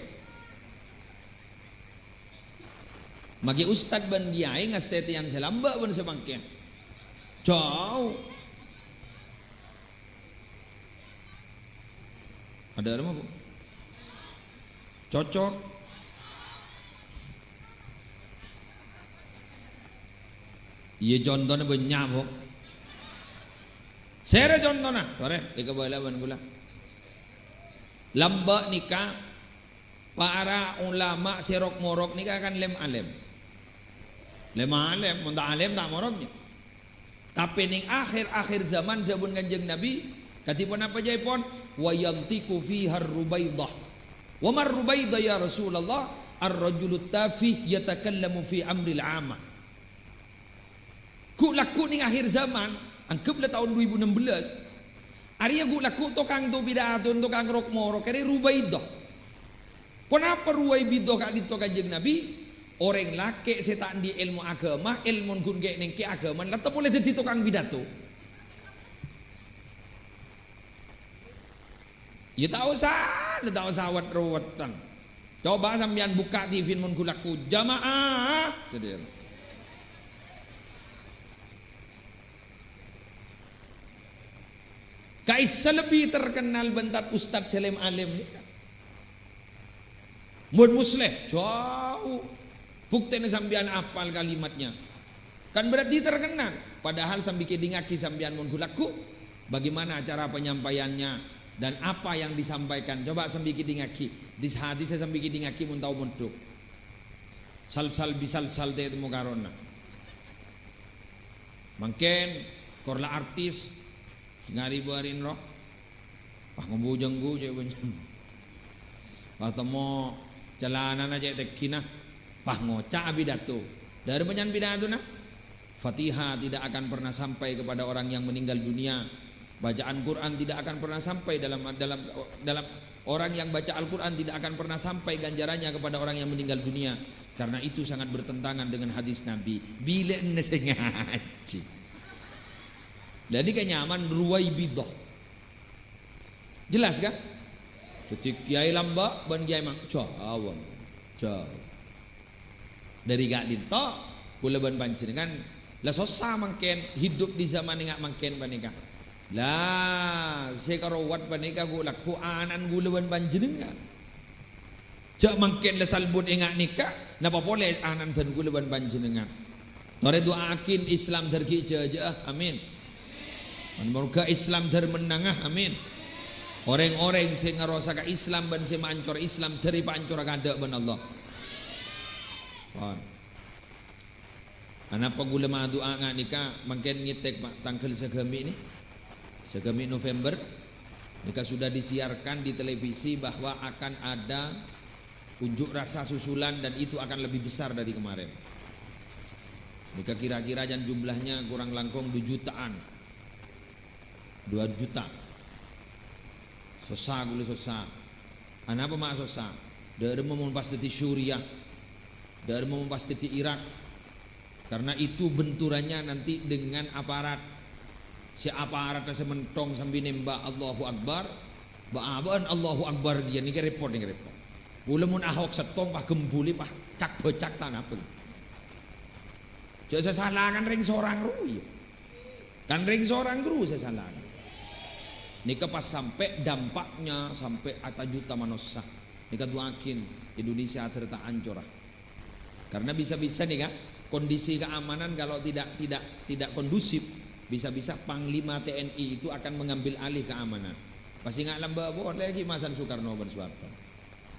Maghi ustad bân kiyaè ngastètèyan sè lambâ' bân sè mangkèn. Jhâu. Adâ' rèma, Bu? Cocok? Iyâ, contona bânnya', Bu. Sèrè contona? Torè, èkabâlâ bân kaulâ. Lambâ' nèka para ulama sè rok-morok nèka kan lem-alem. Lem-alem, mon ta' alem ta' morok, yâ. Tapè neng akhir-akhir zaman, dhâbuna Kanjeng Nabi, kadhi ponapa ca'èpon? "Wa yantiqu fihar rubaidah." "Wa mar rubaidah ya Rasulullah?" "Ar-rajulut tafih yatakallamu fi amril amah." Ghu'-lagghu' neng akhir zaman, angghep la taon du èbu ennem belas, arèya ghu'-lagghu' tokang to pidato, tokang rok-morok, arè rubaidah. Ponapa rubaidah ka'dinto Kanjeng Nabi? Orèng lakè' sè ta' andi' èlmo aghâma, èlmon ghun kè'-nèngkè' aghâmana, la ta' polè dhâddhi tokang pidato. Yâ, ta' osa, ta' osa wet-ruwetan. Coba sampèyan bukka' T V mon ghu'-lagghu', jamaah, sadhâjâna. Ka'issa lebbi terkenal bân tad-ustad sè lem-alem nèka. Mon Musleh, jhâu. Buktèna sampèyan apal kalimatnya. Kan berarti terkenal. Padahal sambi kèdingngaghi sampèyan mon ghu'-lagghu', bagaimana cara penyampaiannya dan apa yang disampaikan. Coba sambi kèdingngaghi. Dis-, hadissa sambi kèdingngaghi mon tao mondhuk. Salsal bisalsal tè temmo karona. Mangkèn, kor la artis, Ngari-bârin roh. Pas ngombu jenggu, cè' bânnya'. Pas temmo calanana cè' tègghina. Pas ngoca' apidato. Dâri bânnya'an pidatona. Fatihah tidak akan pernah sampai kepada orang yang meninggal dunia. Bacaan Quran tidak akan pernah sampai dalam, dalam, dalam, orang yang baca Al-Quran tidak akan pernah sampai ganjarannya kepada orang yang meninggal dunia. Karena itu sangat bertentangan dengan hadis Nabi. Bilâ enna sè ngajhi. Lah, nèka nyamana Ruwaibidah. Jelas, kan? Dhâddhi, kiyaè lambâ' bân kiyaè mang-, jhâu, jhâu. Dâri ka'dinto, kaulâ bân panjhennengngan la sossa mangkèn hidup di zaman enga' mangkèn panèka. Lah, sè karowat panèka ghu'-lagghu' ana'na kaulâ bân panjhennengngan. Jhâ' mangkèn la salbut enga' nèka, napa polè ana'na dân kaulâ bân panjhennengngan. Torè du'aaghi Islam dâr ghi' jhâjâ'â, amin. Mon-, moghâ Islam dâr mennanga, amin. Orèng-orèng sè ngarosaka Islam bân sè maancor Islam dâr èpaancora kaadâ' bân Allah. Pon. Anapa kaulâ madu'a nga' nèka mangkèn ngètèk, Pak, tangghâl sagâmè' nè? Sagâmè' November. Nèka sudah disiarkan di televisi bahwa akan ada unjuk rasa susulan dan itu akan lebih besar dari kemarin. Nèka kira-kira jhân jumlahnya kurang langkong dua jutaan. Dua juta. Sossa, kaulâ sossa. Anapa ma' sossa? Dâ' remma mon pas dhâddhi Suriah. Dâ' remma mon pas dhâddhi Irak. Karena itu benturannya nanti dengan aparat. Sè aparat sè mentong sambi nèmbâ' Allahu Akbar, bâ'-abâ'ân Allahu Akbar, iyâ nèka rèpot, nèka rèpot. Kaulâ mon Ahok sèttong, pas gembuli, pas cak-bâcak ta' napa. Jhâ' sè sala kan rèng sorang rowa, iyâ. Kan rèng sorang rowa sè sala. Nèka pas sampè' dampaknya sampè' ata-juta manossa. Nèka du'aaghi Indonesia dâr ta' ancora. Karena bisa-bisa nih, Kak, kondisi keamanan kalau tidak, tidak, tidak kondusif, bisa-bisa Panglima T N I itu akan mengambil alih keamanan. Pas enga' lambâ' polè ghi' masan Soekarno bân Soeharto.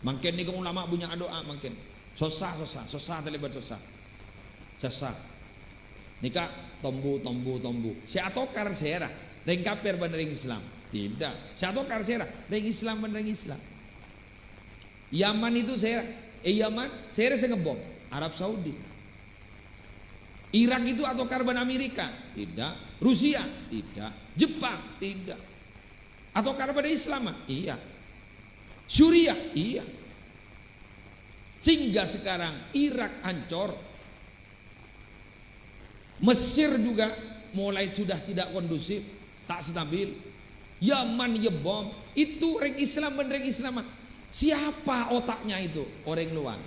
Mangkèn nèka ulama bânnya' adu'a mangkèn. Sossa, sossa, sossa talèbât sossa. Sossa. Nèka tombu, tombu, tombu. Sè atokar sèra? Rèng kafir bân rèng Islam? Tidak. Sè atokar sèra? Rèng Islam bân rèng Islam. Yaman itu sèra, eh, Yaman, sèra sè ngebom? Arab Saudi. Irak itu atokar bân Amerika? Tidak. Rusia? Tidak. Jepang? Tidak. Atokar bân Islam? Iya. Suriah? Iya. Sehingga sekarang Irak hancor. Mesir juga mulai sudah tidak kondusif, tak stabil. Yaman, ya bom. Itu rèng Islam bân rèng Islam. Siapa otaknya itu? Orèng luar.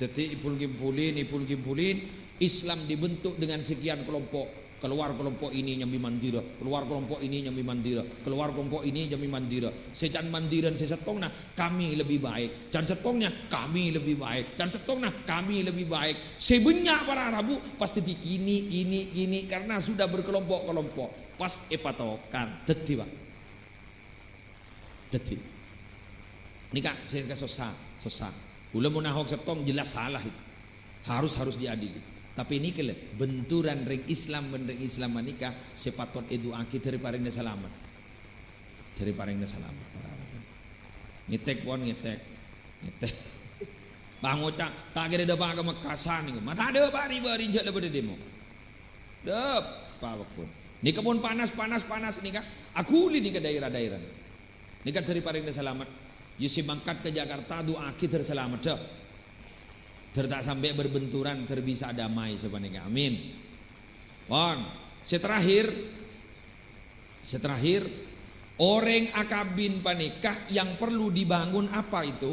Dhâddhi, èpul-ghimpulin, èpul-ghimpulin, Islam dibentuk dengan sekian kelompok. Keluar kelompok ini nyambi mandira, keluar kelompok ini nyambi mandira, keluar kelompok ini nyambi mandira. Sè can mandirân sè sèttongnga, kami lebih baik. Can sèttongnga, kami lebih baik. Can sèttongnga, kami lebih baik. Sè bânnya' para rabu, pas dhâddhi kènè', kènè', kènè', karena sudah berkelompok-kelompok. Pas èpatokar. Dhâddhi, Pak. Dhâddhi, nèka sè kasossa, sossa. Kaulâ mon Ahok sèttong jelas salah itu. Harus, harus diadili. Tapè nèka lè, benturan rèng Islam bân rèng Islam manèka sè patot èdu'aaghi dhâri parèngna salamet. Dhâri parèngna salamet. Ngètèk pon, ngètèk. Ngètèk. Pangoca', ta' kèra dâpa' ka Mekkasân nèko. Ma' ta' dâpa' ri-bâri' jhâ' la bâdâ demo. Dâpa' pon. Nèka pon panas, panas, panas nèka. Aghuli nèka daerah-daerah. Nèka dhâri parèngna salamet. Iyâ sè mangkat ka Jakarta, du'aaghi dhâr salamet, dâ. Dhâr ta' sampè' berbenturan, dhâr bisa damai sapanèka. Amin. Pon. Sè terakhir, sè terakhir, orèng akabin panèka yang perlu dibangun apa itu?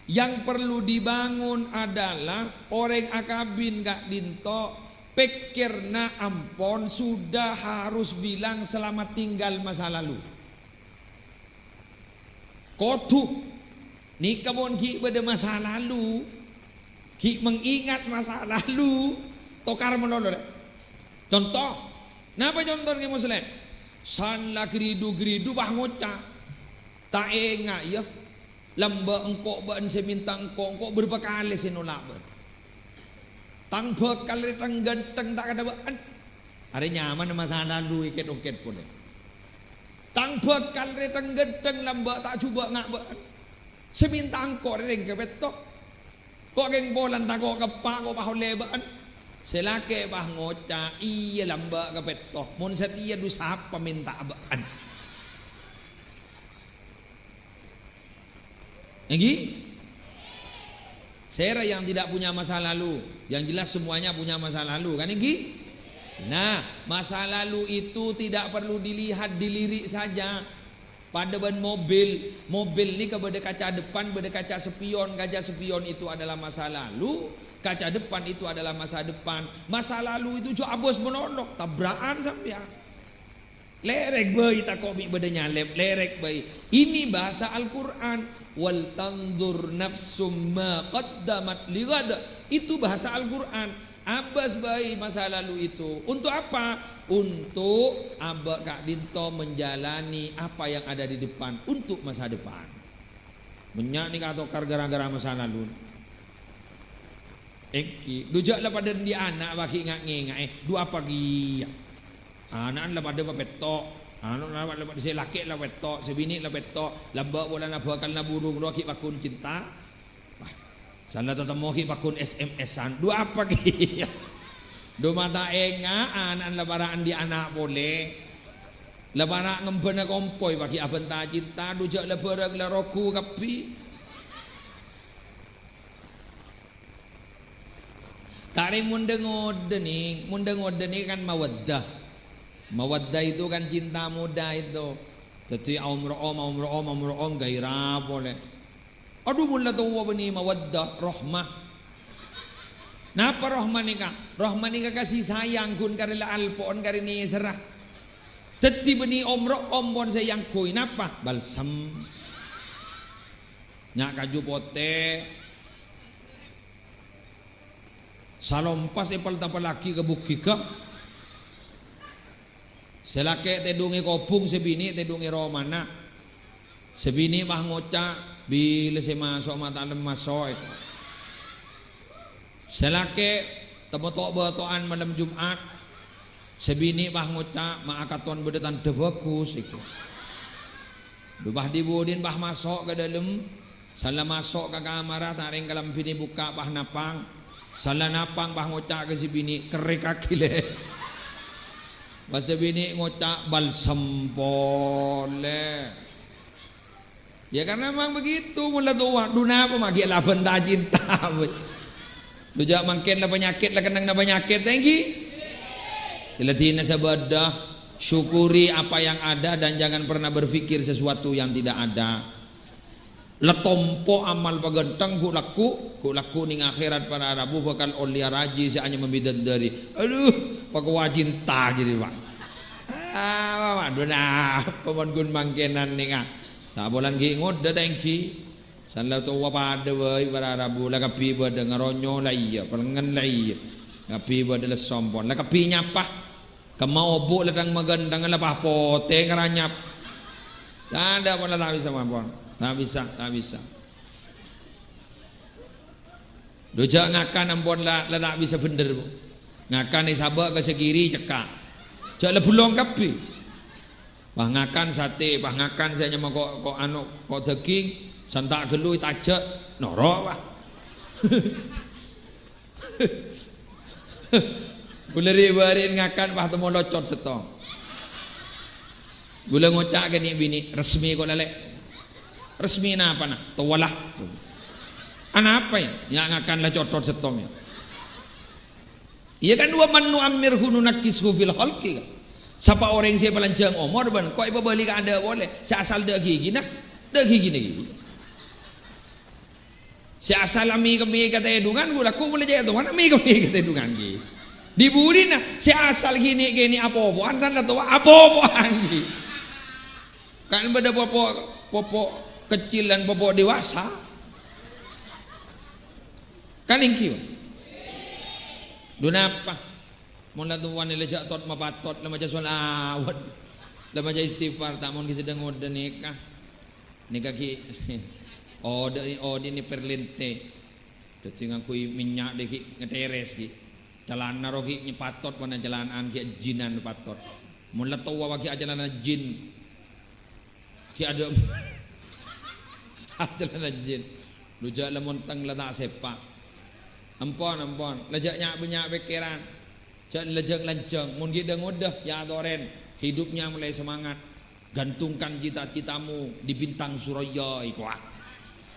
Yang perlu dibangun adalah orèng akabin ka'dinto pèkkèrra ampon sudah harus bilang selamat tinggal masa lalu. Kodhu. Nèka mon ghi' bâdâ masa lalu, ghi' mengingat masa lalu, tokar malolo, rè. Conto, napa contona, Kè Muslèh? San la ghâridu-ghâridu, bâh ngoca', "Ta' enga', yâ, lambâ' engko' bâ'ân sè mènta engko', engko' bârâmpa kalè sè nolak bâ'ân." Tang bhâkal rè teng-ghânteng ta' kadhâ bâ'ân. Arè nyamana masa lalu èkèt-okèt polè. Tang bhâkal rè teng-ghânteng lambâ' ta' jhubâ' nga' bâ'ân. Sè mènta engko' rè rèng kapètto. Ko' kèng polana tako' ka eppa', ko' pas ollè bâ'ân. Sè lakè' pas ngoca', "Iyâ lambâ' kapètto. Mon satèya dhu sapa mènta bâ'ân?" Èngghi? Sèra yang tidak punya masa lalu? Yang jelas semuanya punya masa lalu, kan èngghi? Nah, masa lalu itu tidak perlu dilihat, dilirik saja. Padâ bân mobil. Mobil nèka bâdâ kaca depan, bâdâ kaca spion. Kaca spion itu adalah masa lalu, kaca depan itu adalah masa depan. Masa lalu itu jhâ' abâs malolo, tabra'an sampèyan. Lèrèk bhâi tako' mè' bâdâ nyalèp, lèrèk bhâi. Ini bahasa Al-Qur'an. "Wal tanzur nafsum ma qaddamat lighad." Itu bahasa Al-Qur'an. Abâs bhâi masa lalu itu. Untuk apa? Untuk abâ' ka'dinto menjalani apa yang ada di depan. Untuk masa depan. Bânnya' nèka atokar ghârâ-ghârâ masa lalu. Èngghi, dhu jhâ' la padâ andi' ana' bâgi nga'-ngènga'è, dhu apa kèya? Ana'na la padâ papètto', anu la, la, sè lakè' la pètto', sè binè' la pètto', lambâ' polana bhâkalla buru rowa ghi' pagghun cinta. Wah, sala tatemmo ghi' pagghun S M S-an, dhu apa kèya? Dhu ma' ta' enga', ana'na la para' andi' ana' polè. La para' ngembhâna kompoy bâgi abânta cinta, dhu jhâ' la bhârâng la rogu kabbhi. Ta' rèng mon dâ-ngodâ nè, mon dâ-ngodâ nè kan mawaddah. Mawaddah itu kan cinta muda itu. Dhâddhi aomro'om, aomro'om, aomro'om, gairah polè. Adhu, mon la towa bânnè mawaddah, rahmah. Napa rahmah nèka? Rahmah nèka kasih sayang ghun karè la alpo'on karè nèserra. Dhâddhi bânnè omro'om pon sè èangghuy. Napa? Balsem. Nya' kaju potè. Salompas èpal-tapallaghi ka buggighâ. Sè lakè' tèdhungè kobhung, sè binè' tèdhungè romana. Sè binè' pas ngoca', "Bilâ sè maso' ma' ta' lem maso'," èko. Sè lakè' temmo to'-bâto'an malem Jum'at. Sè binè' pas ngoca', "Ma' akaton bâdâ tandhâ bhâghus," èko. Dhu pas dhi-budhina pas maso' ka dâlem, sala maso' ka kamarra, ta' rèng kalambhina èbukka' pas napang. Sala napang pas ngoca' ka sè binè', "Kerrèkaghi, Lè'." Pas sè binè' ngoca', "Balsem polè." Ya, karena memang begitu, mon la towa, dhu napa ma' ghi' la abânta cinta, wè. Dhu jhâ' mangkèn la panyakèt, la kennengnga panyakèt, èngghi? Ladina sabâdâ, syukuri apa yang ada dan jangan pernah berpikir sesuatu yang tidak ada. La tompo amal paghântheng ghu' lagghu', ghu' lagghu' nèng akhèrat para rabu bhâkal ollèya rajhi sè anyama bidadari. Adhu, pakowa cinta jârèya, Pak. Ah, waduh, nah, pamon ghun mangkènan nèng, ah. Ta' polana ghi' ngodâ ta' ènggi. San la towa padâ bhâi para rabu, la kabbhi bâdâ ngaronyo la iyâ, palengngen la iyâ. Kabbhi bâdâ lesso ampon, la kabbhi nyapa. Kemma obu' la dhâng maghântheng la pas potè ngaranyap. Tadâ' pon la ta' bisa ampon. Ta' bisa, ta' bisa. Dhu jhâ' ngakan ampon la, la ta' bisa bhender, Bu. Ngakan èsabâ' ka sè kiri cekka'. Jhâ' la bulong kabbhi. Pas ngakan satè, pas ngakan sè nyama ko', ko' anu, ko' dhâghing, santa' ghâllu ètajhâ', noro', wah. Ghulâ ri'-bâri'en ngakan, pas temmo locot sèttong. Ghulâ ngoca' ka nè'-binè', "Resmi ko' la, Lè'." "Resmi napana?" "Towa la." "Anapa, yâ? Yâ ngakan la cotthot sèttong, yâ." Iyâ kan, "Wa man nu'ammirhu nunakkishu fil khalqi," kan. Sapa orèng sè palanjhâng omor bân ko' èpabâli ka adâ' polè, sè asal dâ' ghighina, dâ' ghighina ghi. Sè asal amè-kemmè katèdungan, ghu' lagghu' polè cè' towana amè-kemmè katèdungan ghi. Dhi-budhina, sè asal ghi nè'-kènè' apopo'an, san la towa apopo'an ghi. Kan bâdâ popo', popo' kecil dan popo' dewasa. Kan ènggi, Pak? Dhu napa? Mon la towana la jhâ' tot mapatot, la maca shalawat, la maca istighfar, ta' mon ghi' sèdhâng ngodâ nèka. Nèka ghi' odâ-, odâ'na perlente. Dhâddhi ngangghuy mènnya' dâggi' ngatèrès ghi'. Calana ro ghi' nyapatot, bân calana'an ghi' ajjinan patot. Mon la towa ghi' acalana jin. Ghi' adâ'. Acalana jin. Dhu jhâ' la montèng la ta' sèpa'. Ampon, ampon. La jhâ' nya'-bânnya' pèkkèran. Jhâ' lajâng-lanjhâng. Mon ghi' dhâng-ngodâ, yâ atorè. Hidupnya mulai semangat. Gantungkan cita-citamu di bintang Suraya, èkowa.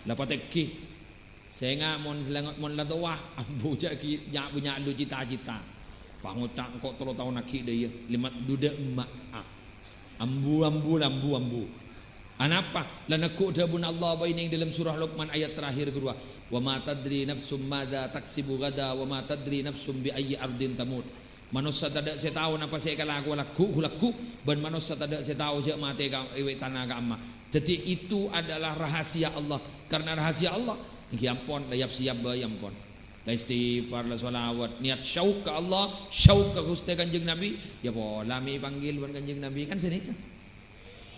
La patèghi. Sènga' mon selèngot mon la towa, ambu jhâ' ghi' nya'-bânnya' lu cita-cita. Pangoca' engko' tello taon aghi' dâ' iyâ, lèma' dudâ' emma'. Ah. Ambu, ambu, ambu, ambu. Anapa? La negghu' dhâbuna Allah bâi neng dâlem surah Luqman ayat terakhir ghâruwa, "Wa ma tadri nafsum madza taksibu ghada, wa ma tadri nafsum bi ayyi ardin tamut." Manossa tadâ' sè tao napa sè èkalakowa lagghu'-lagghu', bân manossa tadâ' sè tao jhâ' matè ka, è wèttanna ka'emma. Dhâddhi, itu adalah rahasia Allah. Karena rahasia Allah, ènggi ampon, la yap-siyap bâi ampon. La istighfar, la shalawat, niat syauk ka Allah, syauk ka Ghustè Kanjeng Nabi, yâ pola mè' èpanggil bân Kanjeng Nabi, kan sanèka.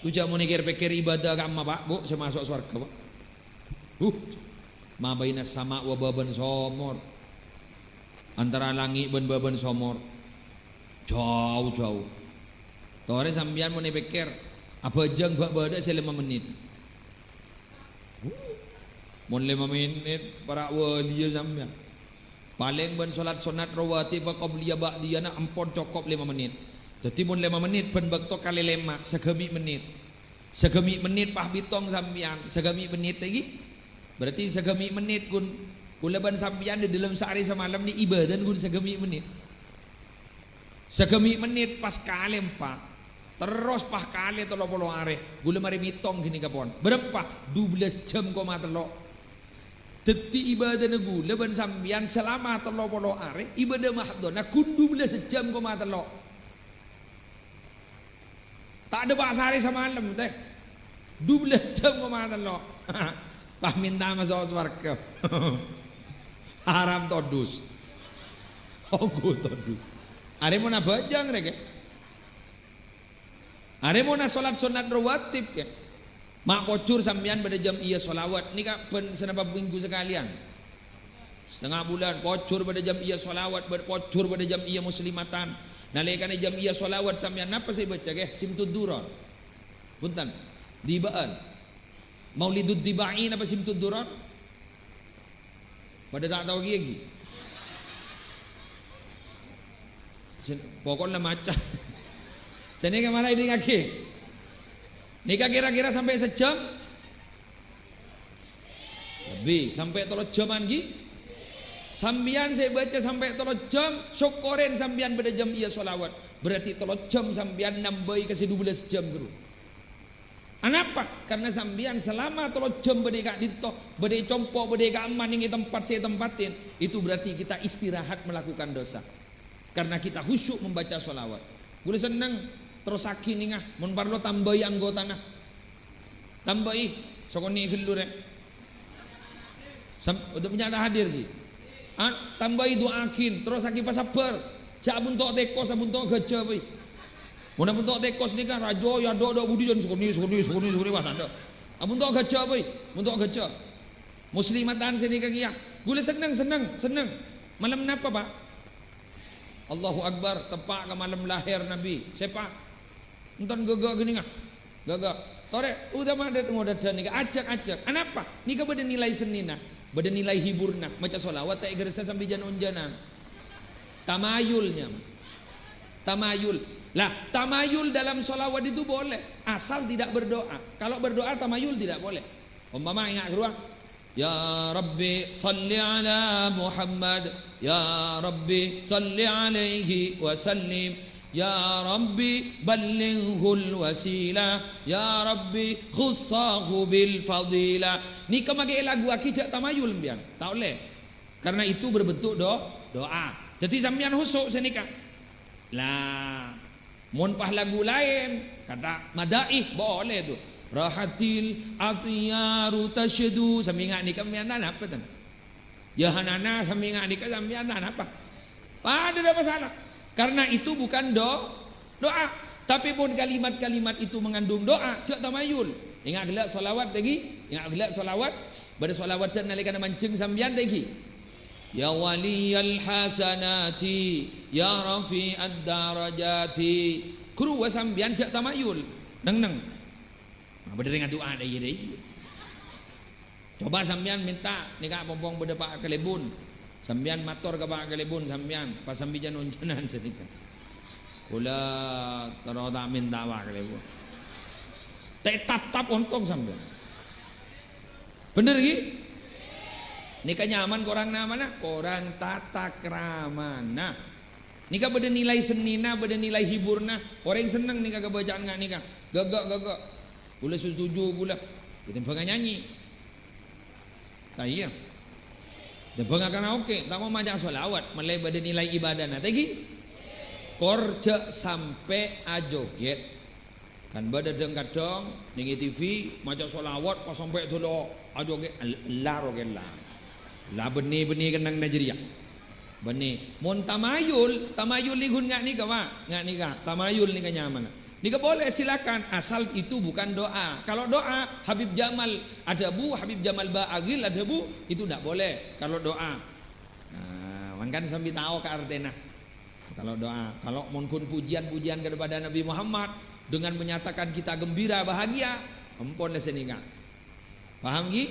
Dhu jhâ' mon èkèr-pèkkèr ibadah ka'emma, Pak, Bu, sè maso' sowarghâ, Pak. Huh, ma baina sama' wa baban somor. Antara langngè' bân bâbân somor. Jhâu-jhâu. Torè sampèyan mon èpèkkèr, abhâjâng bâ'-bâdâ sè lèma mennit. Huh, mon lèma mennit, para' wâliyâ sampèyan. Palèng bân sholat sonnat rawatib qabliyah ba'diyana ampon cokop lèma mennit. Dhâddhi mon lèma mennit bân bâkto kalè lèma', sagâmè' mennit. Sagâmè' mennit pas bhitong sampèyan, sagâmè' mennit lagi. Berarti sagâmè' mennit ghun, kaulâ bân sampèyan dâlem saarè samalem nè' ibâdâna ghun sagâmè' mennit. Sagâmè' mennit pas kalè empa', terros pas kalè tello polo arè. Kaulâ marè mitong ghânèka pon. Bârâmpa? Dubellâs jam koma tello'. Dhâddhi ibâdâna kaulâ bân sampèyan salama tello polo arè, ibâdâ mahdhona ghun dubellâs jam koma tello'. Ta' dâpa' saarè samalem, tè. Dubellâs jam koma tello'. Pas mènta maso' sowarghâ. Haram todus. Ongghu todus. Arè mon abhâjâng rè, kè. Arè mon asolat sonnat rawatib, kè. Ma' pojhur sampèyan bâdâ jam'iyah shalawat. Nèka bân sanapa minggu sakalèyan. Satengnga bulân, pojhur bâdâ jam'iyah shalawat, bâd-, pojhur bâdâ jam'iyah muslimatan. Nalèkana jam'iyah shalawat sampèyan napa sè èbâca, kè? Simtud Durar. Bhunten. Diba'an. Maulidud Diba'i napa Simtud Durar? Padâ ta' tao kèya, ghi? Sen-, pokokna maca. Sanèka mara èdingngaghi. Nèka kira-kira sampè' sajâm? Lebbi, sampè' tello jhâman, ghi? Sampèyan sè bâca sampè' tello jhâm, sokkorè sampèyan bâdâ jam'iyah shalawat. Berarti tello jam sampèyan nambâi ka sè dubellâs jam, ghuru. Anapa? Karena sampèyan selama tello jam bâdâ è ka'dinto, bâdâ è compo', bâdâ è ka'emma nèng è tempat sè ètempatin, itu berarti kita istirahat melakukan dosa. Karena kita khusyuk membaca sholawat. Ghulâ senneng, terrossaghi nènga, mon parlo tambâi anggotana. Tambâi, sakonè' ghâllu rè. Sam-, untuk penyataan hadir, ghi. Ah, tambâi du'aaghin, terrossaghi pasabbhâr. Jhâ' abunto' tèkos, abunto' ghâjâ, bhâi. Mon abunto' tèkos nèka, rajâ, ya, dâ', dâ' budi, jân sakonè', sakonè', sakonè', sakonè', wah, tandhâ. Abunto' ghâjâ, bhâi. Abunto' ghâjâ. Muslimatan sè nèka kèya. Ghulâ senneng, senneng, senneng. Malem napa, Pak? Allahu Akbar, teppa' ka malem lahèr Nabi. Sèpa? Enten ghâghâ ghânèka. Ghâghâ. Torè, utama dâ-, ngodâdhân nèka, ajhâk-ajhâk. Anapa? Nèka bâdâ nilai sennèna, bâdâ nilai hiburna. Maca sholawat ta' èghârsa sambi jân-onjhânan. Tamayul nyamana. Tamayul. Lah, tamayul dalam sholawat itu boleh, asal tidak berdoa. Kalau berdoa, tamayul tidak boleh. Umpama enga' ghâruwa, "Ya Rabbi shalli ala Muhammad, ya Rabbi shalli alaihi wa sallim, ya Rabbi ballighul wasilah, ya Rabbi khussahu bil fadilah." Nèka makè èlaguwaghi jhâ' tamayul sampèyan. Ta' ollè. Karena itu berbentuk do-, doa. Dhâddhi sampèyan khusyuk sè nèka. Lah, mon pas lagu laèn, kata madaih, boleh tu. "Rahatil atyaru tasydu." Sambi nga' nèka sampèyan ta' napa ten? Ya hanana sambi nga' nèka sampèyan ta' napa? Padâ ta' masalah. Karena itu bukan do-, doa. Tapè mon kalimat-kalimat itu mengandung doa, jhâ' tamayul. Enga' ghellâ' sholawat lagi, enga' ghellâ' sholawat. Bâdâ sholawat nalèkana manjheng sampèyan ta' ghi? "Ya waliyal hasanati, ya rafi'ad darajati." Ghâruwa sampèyan jhâ' tamayul. Neng-neng. Nah, bâdâ rèng adu'a dâ' iyâ, dâ' iyâ. Coba sampèyan mènta, nèka pong-pong bâdâ Pa' Kalèbun. Sampèyan mator ka Pa' Kalèbun, sampèyan, pas sambi jân-onjhânan sanèka. Kaulâ terro ta' mènta Pa' Kalèbun. Ta' tap-tap ontong sampèyan. Bhender, ghi? Nèka nyaman korang namana? Korang tata kramana. Nèka bâdâ nilai sennèna, bâdâ nilai hiburna. Orèng senneng nèka kabâcaan nga' nèka. Ghâghâ, ghâghâ. Kaulâ setuju, kaulâ. Ètembhângnga nyanyi. Ta' iyâ? Ètembhângnga karaoke, ta' kong maca sholawat, mèlè bâdâ nilai ibadana. Ta' ghi? Kor jhâ' sampè' ajogèt. Kan bâdâ dhâng-kadhâng nèng è T V maca sholawat pas sampè' dolo ajogèt, ella rowa kella. La bânnè-bânnè kennengnganna jârèya. Bânnè. Mon tamayul, tamayul nèghun nga' nèka, Pak. Nga' nèka, tamayul nèka nyamana. Nèka boleh, silakan, asal itu bukan doa. Kalau doa, Habib Jamal adhâbu, Habib Jamal Ba'agil adhâbu, itu ndak boleh kalau doa. Nah, mangkana sambi tao ka artèna. Kalau doa, kalau mon ghun pujian-pujian kepada Nabi Muhammad dengan menyatakan kita gembira, bahagia, empon la sanèka. Paham, ghi?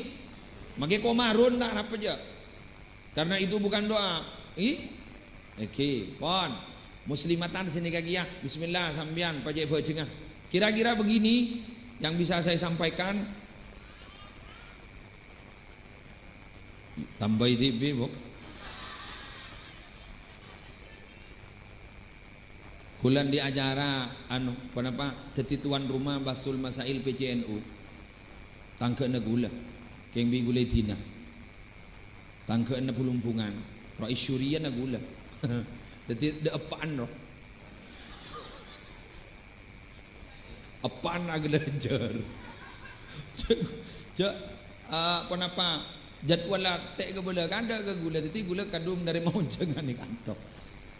Makè komarun ta' napa jâ'. Karena itu bukan doa. Ghi? Èghi, pon. Muslimatan sanèka kèya. Bismillah, sampèyan, pajhât bhâjhengnga. Kira-kira begini yang bisa saya sampaikan. Tambâi dhibi', Bu. Kaulâ andi' acara, anu, ponapa, dhâddhi tuan rumah Bahsul Masail P C N U. Tangghâna kaulâ. Kèng bi' kaulâ èdina. Tangghâna Bulumbungan. Rais Syuriyana kaulâ. Dhâddhi dhâ' eppa'an, roh. Eppa'an aghâlâjâr. Jhâ', jhâ', ah, ponapa, jadwal la ta' kabâlâ kandhâ ka kaulâ, dhâddhi kaulâ kadhung narèma onjhângan è kantor.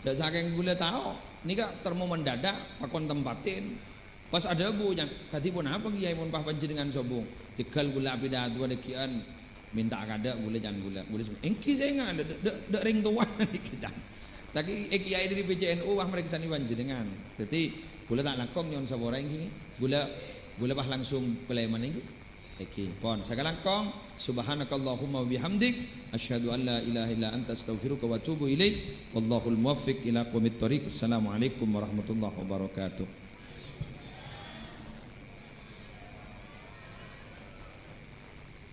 Jhâ' sakèng kaulâ tao, nèka termo mendadak, pakon tempatin. Pas adhâbu, jhân, "Kadhi ponapa, Kèyaè, mon pas panjhennengngan sobung?" Tèghâl kaulâ apidato adâggi'ân. Mènta kandhâ kaulâ, can kaulâ. Kaulâ sè, "Èngghi sènga', dâ', dâ', dâ' rèng towana nèka," can. Tapi, eh, kèyaè dâri P C N U, wah, marèksanè panjhennengngan. Dhâddhi, kaulâ ta' langkong nyo'on sapora, èngghi. Kaulâ, kaulâ pas langsung palèman, èngghi. Èngghi. Pon, sakalangkong, subhanakallahumma wa bihamdik, asyhadu an la ilaha illa anta, astaghfiruka wa atubu ilaik. Wallahul muwaffiq ila aqwamit thoriq. Assalamualaikum warahmatullahi wabarakatuh.